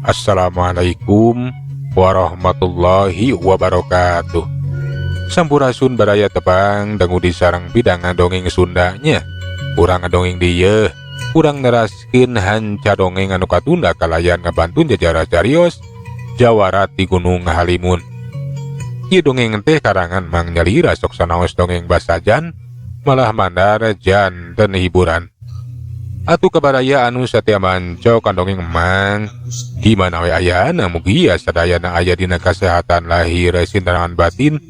Assalamualaikum warahmatullahi wabarakatuh. Sampurasun baraya tepang dangu di sarang pidangan dongeng Sundanya. Urang ngadongeng dieu, urang neraskeun hanca dongeng anu katunda kalayan ngabantun jajara carios Jawara ti Gunung Halimun. Ieu dongeng teh karangan Mang Nyalira sok sanaos dongeng basajan malah mandar janten hiburan. Atuh kabaraya anu satia manco kan dongeng Emang di mana we ayana mugia sadayana aya dina kasehatan lahir sintarangan batin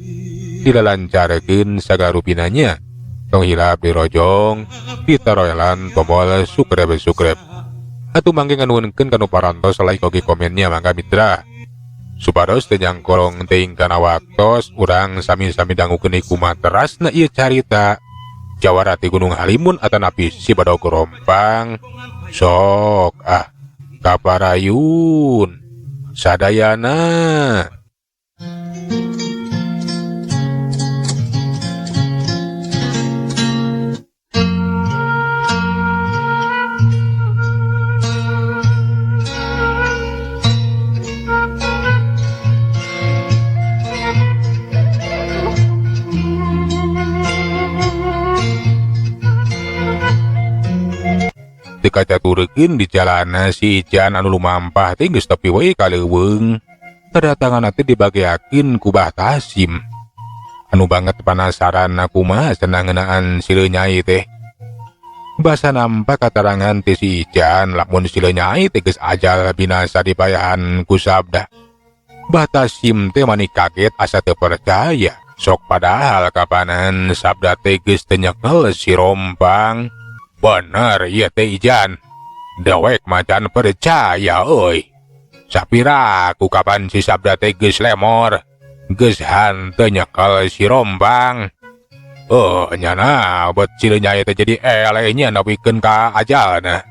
dilalancarkeun sagarupinanya. Tong hilap dirojong ditaroelan tombol subscribe subscribe. Atuh mangke nganuhunkeun kanu parantos like oge komennya mangga mitra. Supados teu nyangkolong teuing kana waktos urang sami-sami dangukeun kumaha terasna ieu carita Jawara ti Gunung Halimun atanapi si Badog Rompang. Sok ah kaparayun sadayana. Teu kacaturekeun di jalana si Ican anu lumampah teh geus tepi we ka leuweung. Kedatangan teh dibageakeun ku Bah Tasim. Anu banget panasaran kumaha cenah ngeunaan si Lenyai teh. Basa nampa katarangan ti si Ican lamun si Lenyai teh geus ajal binasa dipayahan ku Sabda. Bah Tasim teh mani kaget asa teu percaya. Sok padahal kapanan Sabda teh geus teu nyekel si Rompang. Bener ieu teh Ijan. Dewek macan percaya euy. Sapira ku kapan si Sabda teh geus lemor. Geus hanteu nyekel si Rompang. Oh nyana bet si Lenyai teh jadi eleh nya nepikeun ka ajalna.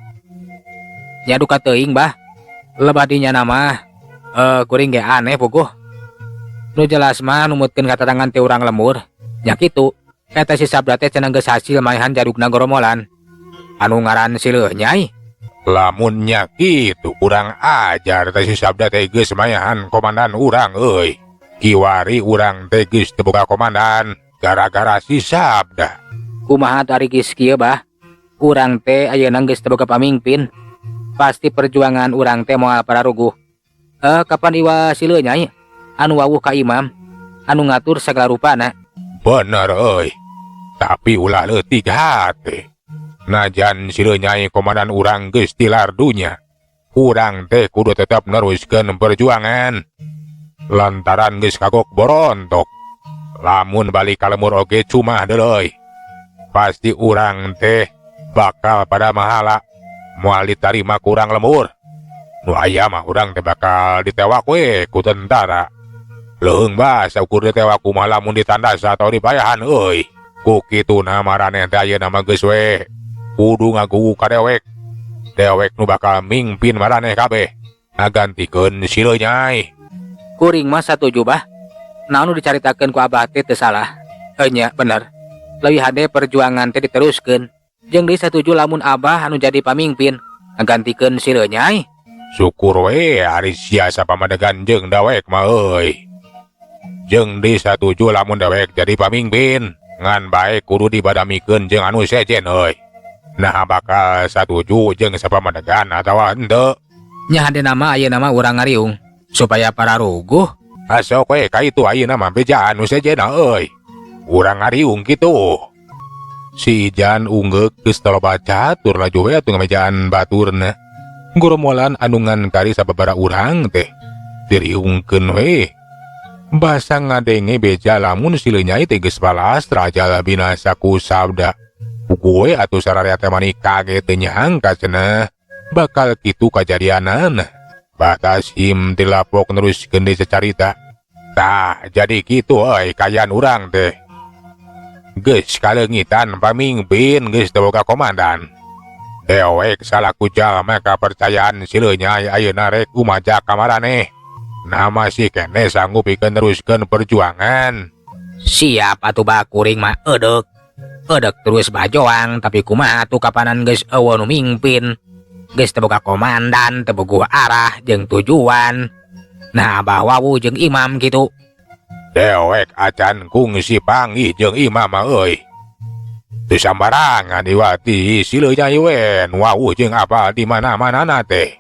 Nya duka teuing bah. Lebah di nyana mah kuring ge aneh puguh. Nu jelas mah numutkeun katarangan teh urang lembur. Nya kitu. Eta si Sabda teh cenah geus hasil maehan jarugna goromolan. Anu ngaran si Lenyai. Lamun nya kitu kurang ajar teh si Sabda teh geus mayahan komandan urang euy. Kiwari urang teh geus teu boga komandan gara-gara si Sabda. Kumaha ari geus kieu bah? Urang teh ayeuna geus teu boga pamimpin. Pasti perjuangan urang teh moal pararuguh. Kapan iwa si Lenyai anu wawuh ka imam anu ngatur sagala rupana. Bener euy. Tapi ulah leutik hate. Najan si Lenyai komandan urang geus tilar dunya. Urang teh kudu tetep neruskeun perjuangan. Lantaran geus kagok borontok. Lamun balik ka lemur oge cuma deuleuy. Pasti urang teh bakal pada mahala. Moal ditarima ku urang lemur. Nu aya mah urang teh bakal ditewak we ku tentara. Leuheung bah saukur ditewak kumaha lamun ditandas atau dipayahan euy. Ku kituna maraneh teh ayeuna mah geus we. Kudu ngagugu ka dewek. Dewek nu bakal mingpin maraneh kabeh. Ngagantikeun si Lenyai. Kuring mah satuju bah. Naon nu dicaritakeun ku abah teh teu salah. Nya bener. Leuwih hade perjuangan teh diteruskeun. Jeung deui satuju lamun abah anu jadi pamimpin ngagantikeun si Lenyai. Syukur we ari sia sapamadegan jeung dewek mah euy. Jeung deui satuju lamun dewek jadi pamimpin. Ngan bae kudu dibadamikeun jeung anu sejen euy. Nah bakal satuju jeung sapamadegan atawa henteu. Nya hadena mah ayeuna mah urang ngariung supaya pararuguh. Asok we ka itu ayeuna mah bejaan nu sejenna euy. Urang ngariung kitu. Si Ijan unggeuk geus taloba catur laju we atuh ngamejaan baturna. Goromolan anu ngan kari sababaraha urang teh diriungkeun we. Basa ngadenge beja lamun si Lenyai teh geus balas rajal binasa ku Sabda. Puguh we atuh sararea teh mani kaget teu nyangka cenah bakal kitu kajadianana. Batasim tilapok neruskeun deui sacarita. Tah jadi kitu euy kaayaan urang teh. Geus kaleungitan pamimpin geus teu boga komandan. Dewek salaku jalma kapercayaan si Lenyai ayeuna rek umajak ka maraneh. Nah masih keneh sanggup pikeun neruskeun perjuangan. Siap atuh bah kuring mah eudek. Eudek terus bajoang tapi kumaha atuh kapanan geus eueuh nu mingpin. Geus teu boga komandan, teu boga arah jeung tujuan. Nah, Abah wawuh jeung imam kitu. Dewek acan kungsi panggih jeung imam mah euy. Teu sambarangan iwati si Lenyai we nu wawuh jeung apal di mana-manana teh.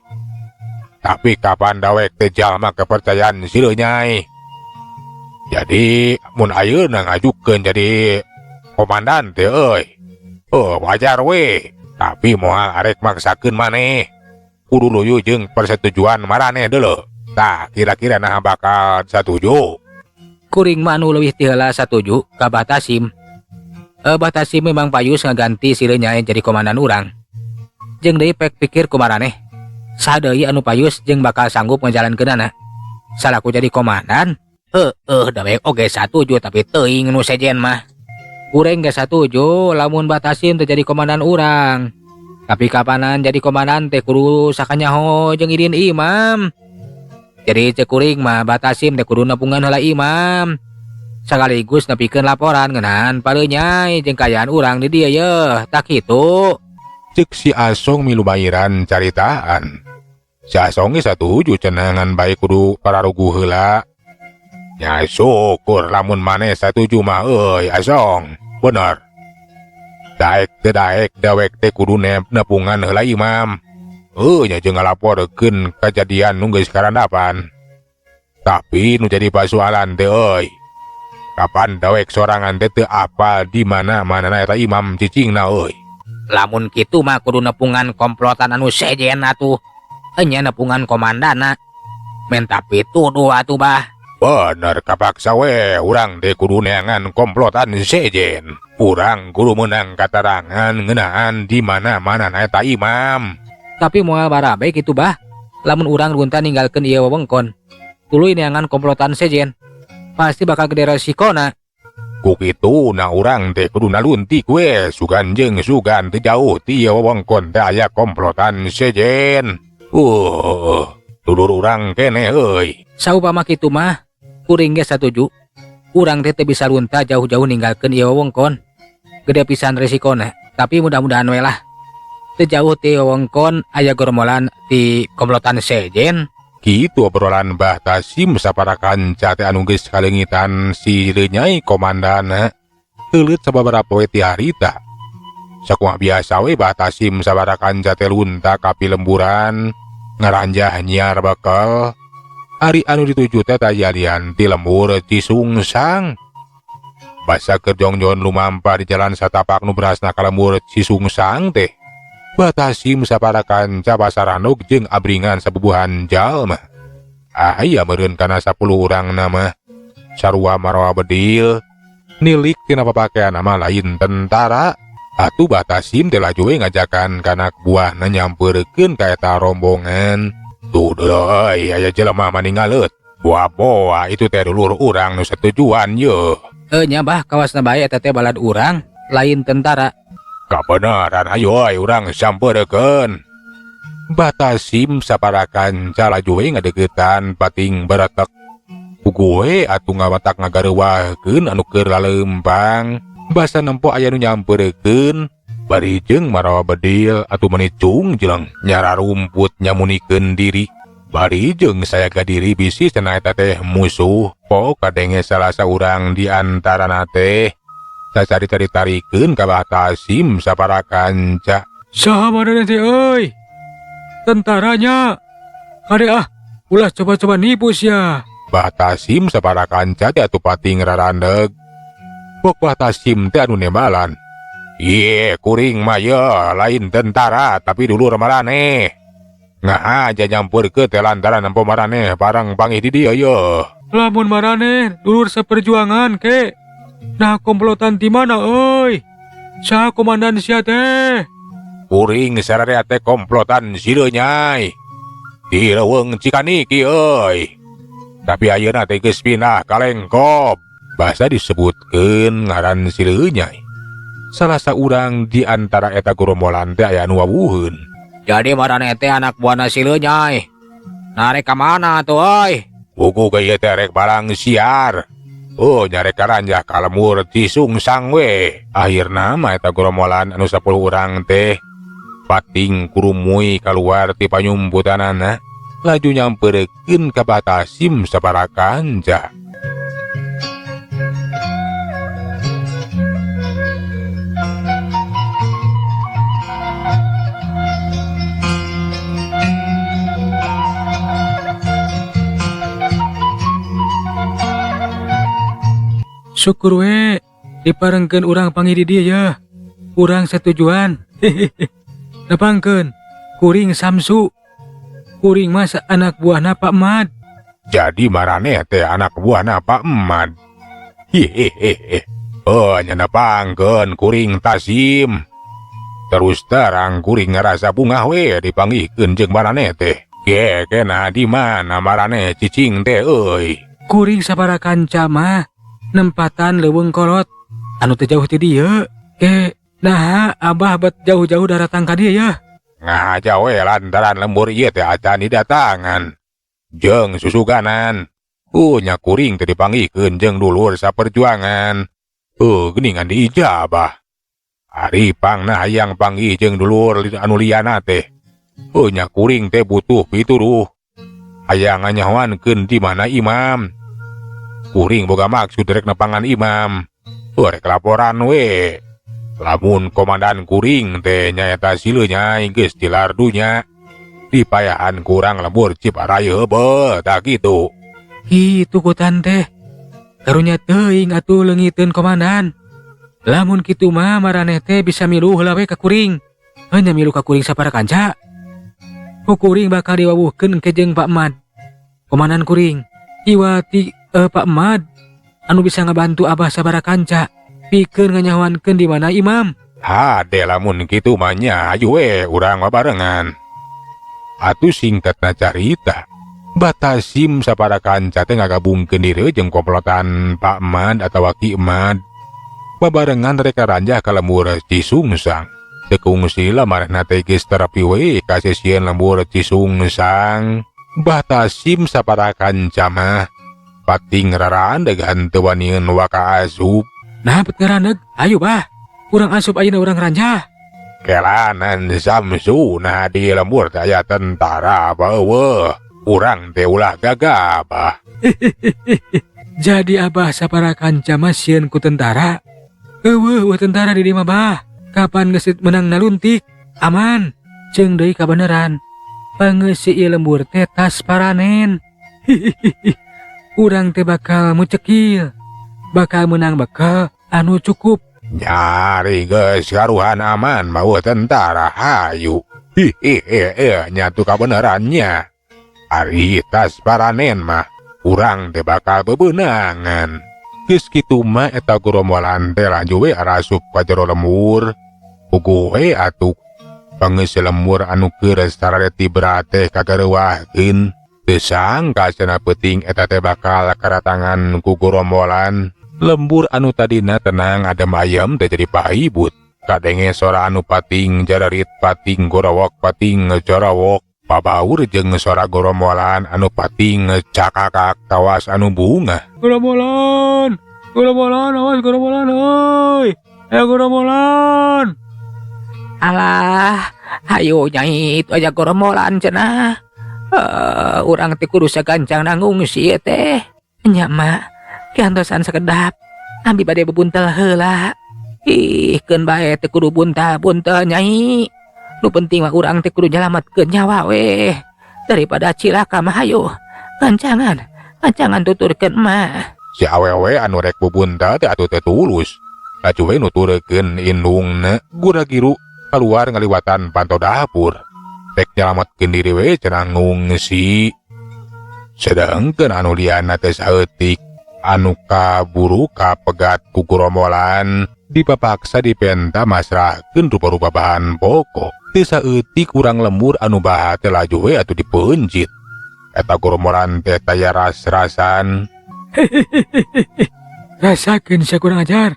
Tapi kapan dawek teh jalma kepercayaan si Lenyai. Jadi mun ayeuna ngajukeun jadi komandan teh euy. Oh, wajar we. Tapi moal arek maksakeun maneh. Kudu luyu jeung persetujuan maraneh deuleu. Tah, kira-kira nah bakal satuju. Kuring mah anu leuwih ti heula satuju ka Bah Tasim. Bah Tasim memang payus ngaganti si Lenyai jadi komandan urang. Jeung deui pek pikir ku maraneh. Saha deui anu payus jeung bakal sanggup ngajalankeunana. Salaku jadi komandan, heueuh dewek oge satuju tapi teuing nu sejen mah. Kuring ge satuju lamun Bah Tasim teu jadi komandan urang. Tapi kapanan jadi komandan teh kudu sakanyaho jeung idin imam. Jadi cek kuring mah Bah Tasim teh kudu nepungan heula imam. Sekaligus nepikeun laporan ngeunaan Palenyai jeung kaayaan urang di dieu yeuh, tak kitu. Cek si Asong milu bairan caritaan. Si Asong ge satuju cenah ngan bae kudu pararuguh heula. Nya syukur lamun maneh satuju mah euy Asong. Bener. Daek teu daek dewek teh kudu nepungan heula imam. Heuh nya jeung ngalaporkeun kajadian nu geus karandapan. Tapi nu jadi pasualan teh euy. Kapan dewek sorangan teh teu apal di mana-manana eta imam cicingna euy. Lamun kitu mah kudu nepungan komplotan anu sejen atuh. Enya nepungan komandana. Menta pituduh atuh bah. Bener kapaksa we urang teh kudu neangan komplotan sejen. Urang kudu meunang katarangan ngeunaan di mana-mana eta imam. Tapi moal barabe kitu bah. Lamun urang runta ninggalkeun ieu wewengkon. Tuluy neangan komplotan sejen. Pasti bakal gede resikona. Ku kitu na urang teh kudu naluntik we sugan jeung sugan teu jauh ti ieu wewengkon teh aya komplotan sejen. Dulur urang keneh euy. Saupama kitu mah kuring ge satuju. Urang teh teu bisa lunta jauh-jauh ninggalkeun ieu wewengkon. Gede pisan resikona, tapi mudah-mudahan we lah. Teu jauh ti wewengkon aya gormolan ti komplotan sejen. Kitu obrolan Bah Tasim sapara kanca teh anu geus kaleungitan si Lenyai komandana. Teuleut sababaraha poe ti harita. Sakumaha biasa we Bah Tasim sabara kanca teh lunta ka pilemburan ngaranjah nyiar bekel. Ari anu dituju teh tayalian ti lembur Cisungsang. Basa keur jongjon lumampah di jalan satapak nu berasna ka lembur Cisungsang teh. Bah Tasim sapara kanca pasaranuk jeung abringan sabubuhan jalma. Ah iya meureun kana 10 urang nama. Sarua marawa bedil. Nilik tina papakean nama lain tentara. Atuh Bah Tasim teh laju we ngajakan kana buahna nyampeurkeun ka eta rombongan. Tuh deui aya jelema maningaleut. Boa-boa itu teh dulur urang nu satujuan yeuh. Nya bah kawasna bae eta teh balad urang lain tentara. Kabeneran ayo euy urang sampeurkeun. Bah Tasim sapara kanca laju we ngadeuketan pating beretek. Puguh we atuh ngawatak ngagareuwahkeun anu keur laleumpang. Basa nempo aya nu nyampeurkeun. Bari jeung marawa bedil atuh menicung jeleng nyara rumput nyamunikeun diri. Bari jeung sayaga diri bisi cenah eta teh musuh. Pok kadenge salah saurang di antarana teh. Sacari-cari tarikeun ka Bah Tasim sapara kanca. Saha maraneh teh euy? Tentaranya. Kade ah, ulah coba-coba nipu sia. Bah Tasim sapara kanca teh atuh pating rarandeg. Pok Bah Tasim teh anu nembalan. Iye, kuring mah ye lain tentara tapi dulur maraneh. Ngahaja nyampeurkeun teh lantaran nempo maraneh barang panggih di dieu ye. Lamun maraneh dulur seperjuangan ke. Nah komplotan di mana euy? Saha komandan sia teh? Kuring sararea teh komplotan si Lenyai. Di leuweung Cikaniki euy. Tapi ayeuna teh geus pindah ka Lengkop. Basa disebutkeun ngaran si Lenyai. Salah saurang di antara eta gerombolan teh aya anu wawuheun. Jadi maraneh teh anak buahna si Lenyai. Narek ka mana tuh euy? Buku ge ieu teh rek barang siar. Oh, nyarek karanjah ka lemur Cisungsang we. Akhirna mah eta gerombolan anu 10 urang teh Pating kurumuy kaluar ti panyumputanana laju nyamperkeun ka Batasim sabara kanca. Syukur we diparengkeun urang panggih di dieu yeuh. Urang satujuan. Nepangkeun kuring Samsu. Kuring mah anak buahna Pak Mad. Jadi maraneh teh anak buahna Pak Mad. Hihehehe. Oh nya nepangkeun kuring Tasim. Terus terang kuring ngarasa bungah we dipanggihkeun jeung maraneh teh. Ge kena di mana maraneh cicing teh euy. Kuring sabara kanca mah nempatan leuweung kolot anu teu jauh ti dieu. Ge naha abah bet jauh-jauh daratang ka dieu yeuh. Ngahaja we lantaran lembur ieu teh acan didatangan. Jeung susuganan. Nya kuring teh dipanggihkeun jeung dulur saperjuangan. Geuningan diijabah. Ari pangna hayang panggih jeung dulur anu liyana teh. Nya kuring teh butuh pituduh. Hayang nganyahoankeun di mana imam. Kuring boga maksud rek nepangan imam. Rek laporan we. Lamun komandan kuring teh nyaeta sileu nyai geus tilar dunya. Dipayahan kurang lembur Ciparaya heubeut tah kitu. Kitu kutan teh. Karunya teuing atuh leungiteun komandan. Lamun kitu mah maraneh teh bisa milu heula we ka kuring. Heuh nya milu ka kuring sapara kanca. Ku kuring bakal diwawuhkeun ke jeung Pak Mad. Komandan kuring. Iwati Pak Mad anu bisa ngabantu abah sabara kanca. Pikeun nganyahoankeun di mana imam. Hade lamun kitu mah nya hayu we urang babarengan. Atuh singkatna carita, Batasim sapara kanca teh ngagabungkeun diri jeung komplotan Pak Mad atawa Ki Mad. Babarengan rek ranjah ka lembur Cisungsang. Teu kungsi lamarna teh geus terapi we ka sesieun lembur Cisungsang. Batasim sapara kanca mah pating raraan degan teu waniun waka asup. Nah, bet ngaraneg, ayo bah. Urang asup ayeuna urang ranjah. Kelanan Samsu nah di lembur teh aya tentara apa eueuh. Urang teh ulah gagabah. Jadi abah sapara kanca mah sieun ku tentara. Eueuh, eueuh tentara di dieu mah bah. Kapan geus menang naluntik? Aman. Ceung deui kabeneran. Pangeusi ieu lembur teh tas paranen. Urang teh bakal mucekil. Bakal menang bekal anu cukup. Nyari geus karuhan aman mau tentara hayu. Hihihi nyatu kabenerannya. Ari tas paranen mah urang teh bakal bebenangan. Geus kitu mah eta gerombolan teh laju we arasup ka jero lembur. Puguh we atuh pangeus lembur anu keur sarareti berat teh kagareuwahkeun. Teu sangka cenah peuting eta teh bakal karatangan ku gerombolan. Lembur anu tadina tenang adem ayem teh jadi pahibut. Kadenge sora anu pating jararit pating gorowok pating jorowok. Pabaur jeung sora gerombolan anu pating cakakak tawas anu bunga. Gerombolan, gerombolan, awas gerombolan euy. Gerombolan. Alah, hayu nyai itu aja gerombolan cenah. Urang teh kudu sagancang ngungsi ieu teh. Nya mak, kiantosan sakedap. Abi bade bebuntel heula. Ih, keun bae teh kudu buntal-buntel nyai. Nu penting mah urang teh kudu nyalametkeun nyawa weh. Daripada cilaka mah hayu. Gancangan, gancangan tuturkeun mah. Si awewe anu rek bubuntal teh atuh teh tulus. Laju we nuturkeun indungna gura-giru keluar ngaliwatan panto dapur. Rek nyalametkeun diri we cenah ngungsi. Sedangkeun anu liana teh saeutik anu kaburu kapegat ku gerombolan dipapaksa dipenta masrahkeun rupa-rupa bahan pokok. Teu saeutik urang lembur anu baha teh laju we atuh dipeunjit. Eta gerombolan teh taya ras-rasan. Rasakeun sia kurang ajar.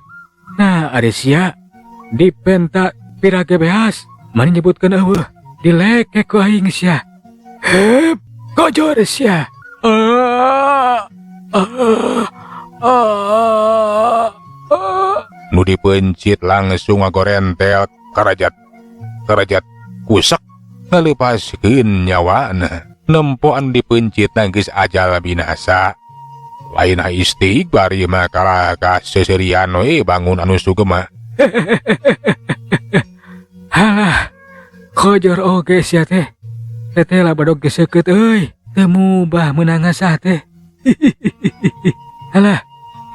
Nah, ari sia dipenta pirage beas, mani nyebutkeun eueuh, dilekek ku aing sia. Heup, gojor sia. Ah, ah, ah, ah. Nu dipencit langsung ngagorentel karajat karajat. Kusek ngalepaskeun nyawana. Nempo anu dipeuncitna geus ajal binasa. Lain istighfar ieu mah kalah ka seuseurian we bangun anu sugema. Halah, kojor oge sia teh. Teteh lah badog geus seukeut euy. Teu mubah meunang ngasah teh. Halah,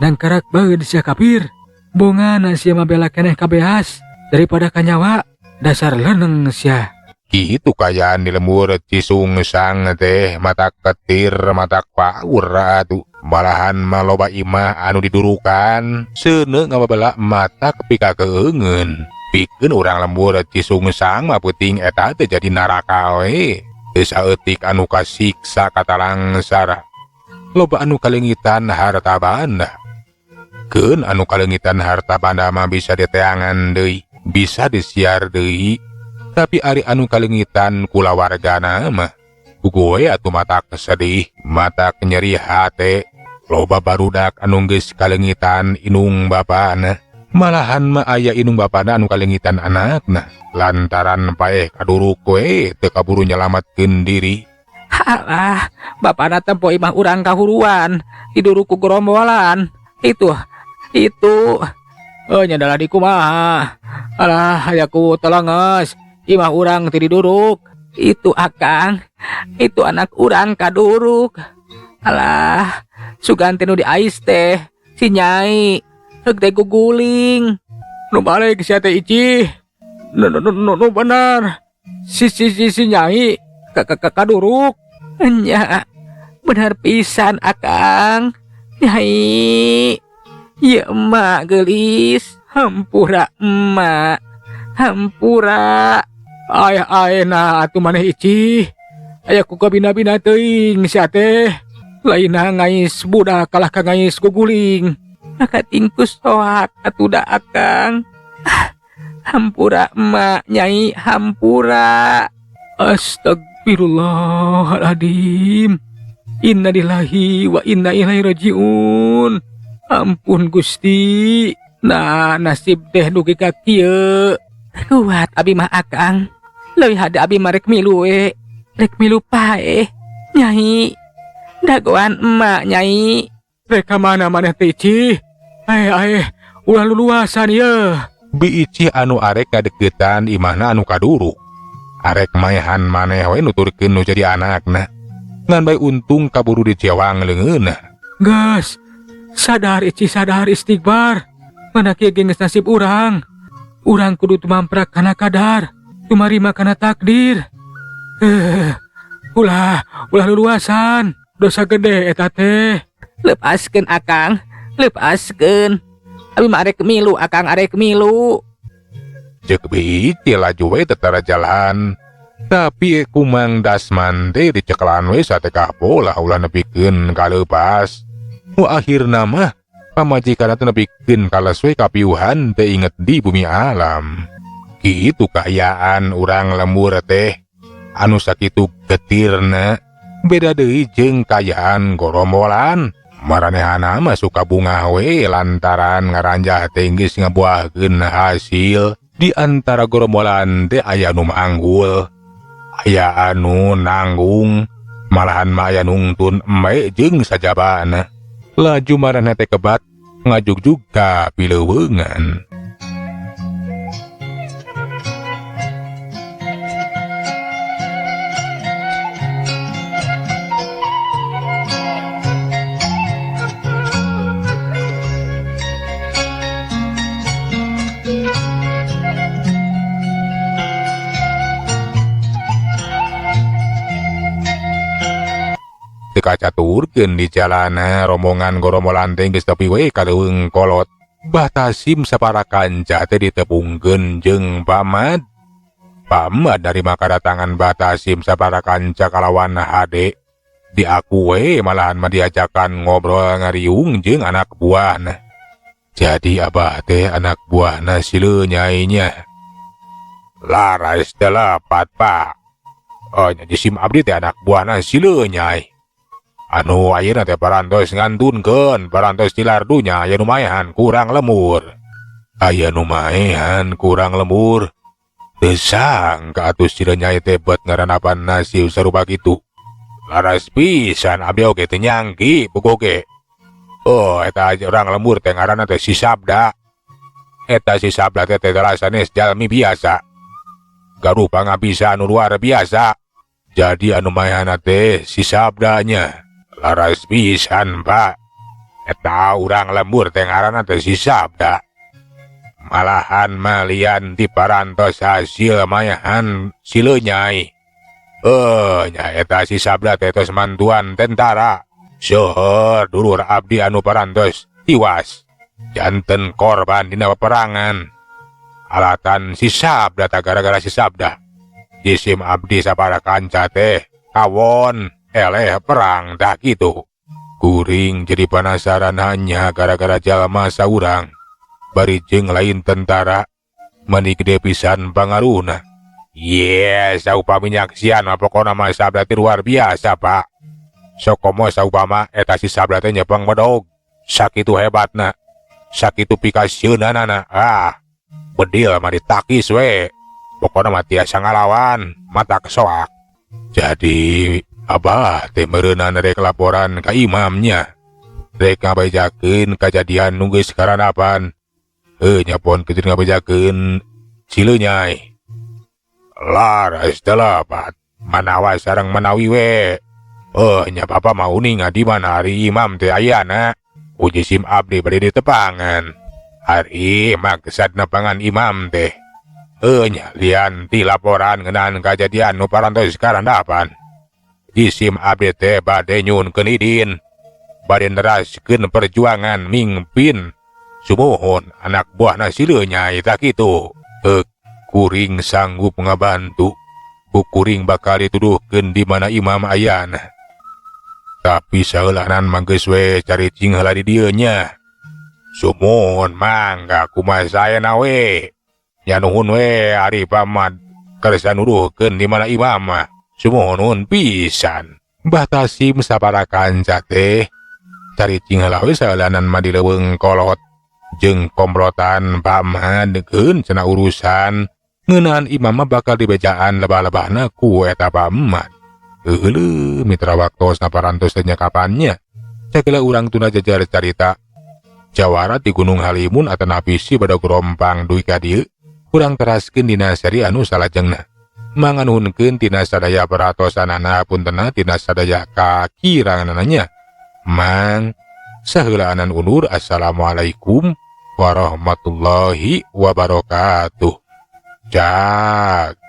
nangkarak baeud sia kafir. Bongana sia mah bela keneh kabeas daripada kanyawa. Dasar leneng sia. Kitu kaayaan di lembur Cisungsang teh matak ketir matak paur atuh. Malahan mah loba imah anu didurukan seuneu ngababala mata pikakeungeun. Pikeun urang lembur Cisungsang mah peuting eta teh jadi naraka we. Teu saeutik anu kasiksa katalangsara. Loba anu kaleungitan harta banda. Keun anu kaleungitan harta banda mah bisa diteangan deui, bisa disiar deui. Tapi ari anu kaleungitan kulawargana mah puguh we atuh matak sedih, matak nyeri hate. Loba barudak anu geus kaleungitan indung bapana. Malahan mah aya indung bapana anu kaleungitan anakna lantaran paeh kaduruk we teu kaburu nyalametkeun diri. Halah, bapana tempo imah urang kahuruan, diduruk ku gerombolan. Itu. Nya dalah di kumaha. Alah, hayaku telenges. Imah urang teu diduruk. Itu akang, itu anak urang kaduruk. Alah, sugan teh nu diais teh, si Nyai, heug teh guguling. Nu balik sia teh Ici. Nu bener. Si Nyai kaduruk. Nya, bener pisan akang. Nyai. Ieu emak geulis, hampura emak. Hampura. Ay nah atuh maneh Ici. Aya ku kabina-bina teuing sia teh. Lainna ngais budak kalah ka ngais guguling. Maka tingkus soak atuh da akang. Hampura emak, Nyai, hampura. Astagfirullahaladzim. Innalillahi wa inna ilaihi rajiun. Ampun Gusti. Nah nasib teh dugi ka kieu. Kuat abi mah akang. Leuwih hade abi mah rek milu we. Rek milu paeh. Nyai. Dagoan emak Nyai. Rek ka mana maneh teh Ici? Ae ulah luluasan ieu. Bi Ici anu arek ngadeukeutan imahna anu kaduruk. Arek maehan maneh we nuturkeun nu jadi anakna. Ngan bae untung kaburu dicewang leungeunna. Geus, sadar Ici, sadar istighfar. Mana kieu ge geus nasib urang. Urang kudu tumamprak kana kadar, tumarima kana takdir. Ulah luluasan, dosa gede eta teh. Lepaskeun akang, lepaskeun. Abi mah arek milu akang, arek milu. Ceuk Bi Ici laju we tetara jalan. Tapi kumang Dasman teh dicekelan we satekah pola ulah nepikeun kaleupas. Nu akhirna mah pamajikanna teh nepikeun kales we kapiuhan teu inget di bumi alam. Kitu kaayaan urang lembur teh anu sakitu getirna beda deui jeung kaayaan gorombolan. Maranehana mah suka bungah we lantaran ngaranjah teh geus ngabuahkeun hasil. Di antara gorombolan teh aya nu manggul, aya anu nanggung, malahan mah aya nungtun embe jeung sajabana. Laju maraneh teh kebat ngajugjug ka pileuweungan. Teu kacaturkeun di jalana rombongan gorombolan teh geus tepi we ka leuweung kolot. Batasim sapara kanca teh ditepungkeun jeung Pamad. Pamad narima kadatangan Batasim sapara kanca kalawan hade. Diaku we malahan mah diajakan ngobrol ngariung jeung anak buahna. Jadi abah teh anak buahna si Nyainya. Laras teh lepat pak. Oh nya sim abdi teh anak buahna si Nyai. Anu ayeuna teh parantos ngantunkeun, parantos tilar dunya aya nu maehan kurang lemur. Aya nu maehan kurang lemur. Teu sangka atuh si Lenyai teh bet ngaranapan nasib sarupa kitu. Laras pisan abdi oge teu nyangki puguh ge. Oh, eta urang lembur teh ngaranna teh si Sabda. Eta si Sabda teh teh sanes jalmi biasa. Gaduh pangabisa anu luar biasa. Jadi anu mayana teh si Sabdanya. Laras pisan, Pak. Eta urang lembur teh ngaranna teh si Sabda. Malahan malian ti parantos hasil mayahan si Lenyai. Eh, nya eta si Sabda teh tos mantuan tentara. Seueur dulur abdi anu parantos tiwas. Janten korban dina peperangan. Alatan si Sabda tah gara-gara si Sabda. Jisim abdi sapara kanca teh kawon eleh perang tah kitu. Kuring jadi penasaran hanya gara-gara jalma saurang. Bari jeung lain tentara meni gede pisan pangaruhna. Yes, saupami nyaksian mah pokona mah Sabda teh luar biasa, Pak. Sokomo saupama eta si Sabda teh nyepeng bedog. Sakitu hebatna. Sakitu pikasieunana. Ah, bedil mah ditakis we. Pokona mah tiasa ngalawan, mata kesoak. Jadi Abah teh meureunan rek laporan ka imamnya. Rek ngabejakeun kajadian nu geus karanapan. Heuh nyapon kitu ngabejakeun si Lenyai. Laras telepat, manawa sareng manawi we. Oh, nya bapa mau uninga di mana ari imam teh ayana. Uji sim abdi bade ditepangan. Ari maksad nepangan imam teh. Heuh nya lian ti laporan ngeunaan kajadian nu parantos karandapan. Jisim abdi teh bade nyuhunkeun idin. Bade neraskeun perjuangan mingpin sumuhun anak buahna si Lenyai tah kitu. Heuh, kuring sanggup ngabantu. Ku kuring bakal dituduhkeun di mana imam ayana. Tapi saheulanan mah geus we caricing heula di dieu nya. Sumuhun mangga kumaha saena we. Nya nuhun we ari pamad kersa nuduhkeun di mana imam mah. Sumuhun pisan. Mbah Tasim sapara kanca teh caricing heula we saheulanan mah di leuweung kolot. Jeung komplotan pamad keun cenah urusan ngeunaan imam mah bakal dibejaan lebah-lebahna ku eta pamad. Euleuh mitra waktosna parantos teh kapannya. Cakila urang tuna jajar carita Jawara di Gunung Halimun atanapi si Badog Rompang dugi ka dieu urang teraskeun dina seri anu salajengna. Manganuhunkeun tina sadaya perhatosanana puntenna tina sadaya kakiranganana. Mang saheulaanan undur. Assalamualaikum warahmatullahi wabarakatuh. Cak.